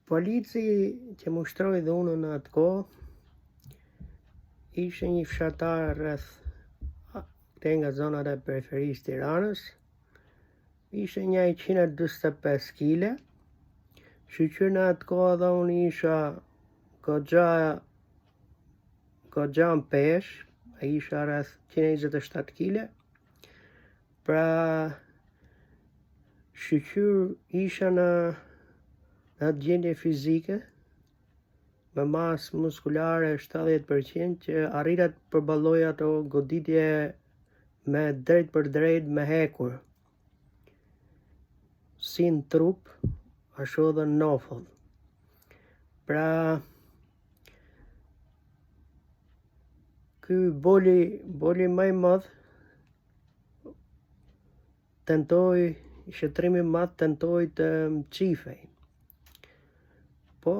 Polici që më ushtroi dhunën në atë kohë ishte një fshatar rreth këtej nga zonat e periferisë Tiranës. Ishte një 145 kile. Shyqyr në atë kohë edhe unë isha goxha goxha në peshë, isha rreth 127 kile. Pra, shyqyr isha në në atë gjendje fizike, me masë muskulare 70% që arrita të përballoj ato goditje me drejtpërdrejt me hekur. Si në trup, ashtu edhe në nofull. Pra, ky boli, boli më i madh tentoi, ishte trim i madh, tentoi të më qifej. Po,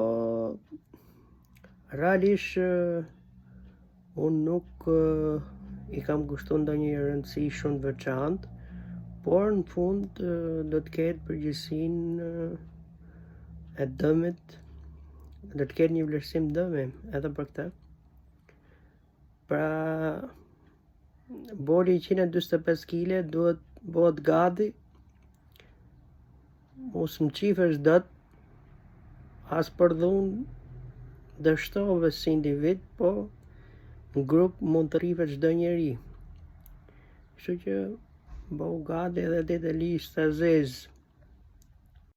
realisht, unë nuk i kam kushtu ndonjë rëndësi shumë të veçantë, por në fund do të ketë përgjegjësinë e dëmit, do të ketë një vlerësim dëmi edhe për këtë. Pra, boli 145 kile duhet bëhet gati, mu s'më qifesh dot, as për dhunë, dështove si individ, po në grup mund të rrifet çdo njeri. Kështu që bëhu gati edhe ti të lista zezë.